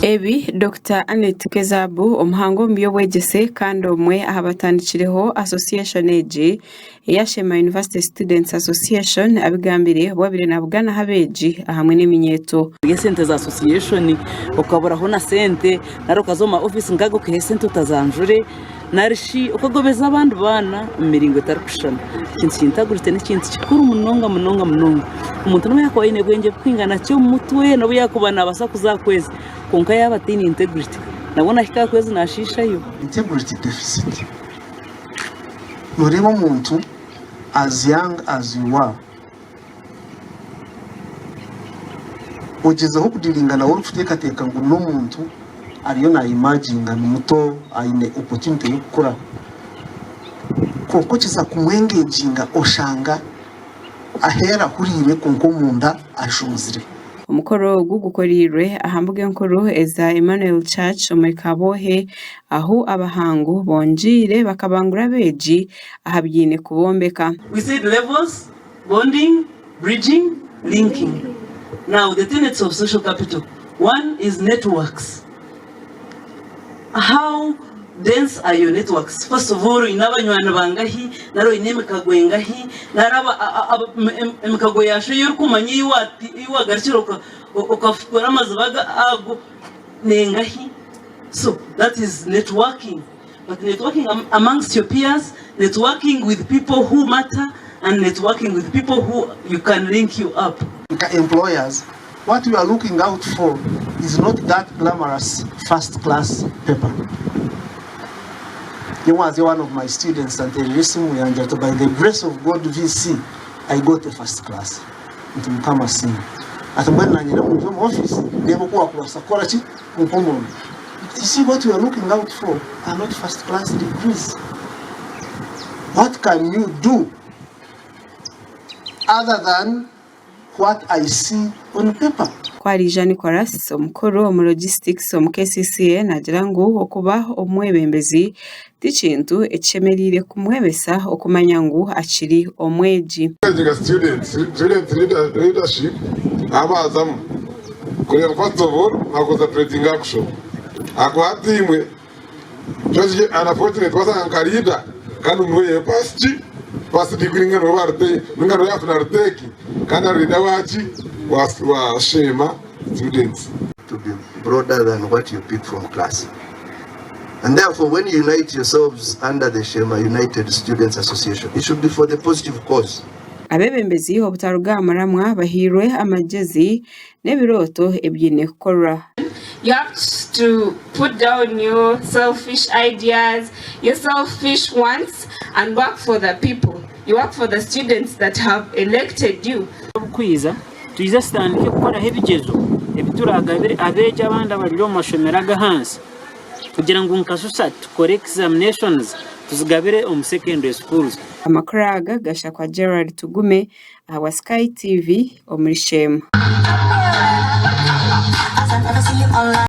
Ebi Dokita Annet Kezaabu omuhangu omu by'obwegyese kandi omwe aha batandikireho association egi eya Sheema University Students Association abigambire obu abaire nabuganaho abeegi ahamwe n'eminyeeto. Esente za association okaburaho na sente nari okaza omu ma ofiisi nk'ago okaiha esente otazanjure nari shi okagobeza abandi baana omu miringo etarikushushana. Ekintu kya integrity n'ekintu kikuru munonga munonga munonga. Omuntu n'obu yaakuba aine obwengye burikwingana ki omu mutwe, n'obu yaakuba naabaasa kuza aha kwezi, kwonka yaaba ataine integrity, nabwo naahika aha kwezi naashiishayo. Integrity deficit. Nooreeba omuntu as young as you are, ogyezeho kudiilinga nawe orikuteekateeka ngu n'omuntu ariyo nayimaginga ni muto aine opportunity y'okukura kwonka okiza kumwengeginga oshanga aheeru ahuriire kwonka omunda ajunzire. Omukoro ogu gukoreirwe aha mbuga enkuru eza Emmanuel Church omuri Kabwohe ahu abahangu bongyeire bakabangura abeegi aha biine kubombeka. We said levels, bonding, bridging, linking. Now the tenets of social capital, one is networks. How dense are your networks? First of all, oine abanywani bangahi, nari oine emikago engahi, nari emikago yaasho ei orikumanya ei wagarukire okafukura amaziba ago nengahi? So that is networking. But networking amongst your peers, networking with people who matter and networking with people who you can link you up. Nka employers, what we are looking out for is not that glamorous first class paper. Nyowe one of my students anteerire esimu yangira ati by the grace of God VC, I got a first class. Nti Mukama asiimwe. Ati mbwenu nanye nyija omu office ndeebe oku wakubaasa kukora ki? Kumpa omurimo. You see what we are looking out for are not first class degrees. What can you do other than what I see on paper? Kwariija Nicholas, omukuru omu logistics omu KCCA naagira ngu okuba omwebembezi ti kintu ekishemereire kumwebesa okumanya ngu akiri omwegi. Student leadership abazamu kureeba first of all na concentrating action ahakuba hati imwe unfortunate wasanga nka leader kandi niwe pass ki pass degree ninga niwe ninga niwe yafuna retake kandi ari leader waki wa Sheema students. To be broader than what you pick from class and therefore when you unite yourselves under the Sheema United Students Association it should be for the positive cause. Abeebembezi obutaruga aha muramwa bahairwe amagyezi n'ebirooto ebiine kukorwa. You have to put down your selfish ideas, your selfish wants and work for the people. You work for the students that have elected you. Obukwiza twije tutandike kukoraho ebigyezo ebi turaagabire abeegi abandi abari omu mashomero ag'ahansi kugira ngu nka SUSA tukore examinations tuzigabire omu secondary schools. Amakuru aga gashakwa Gerald Tugume ahabwa Sky TV omuri Sheema.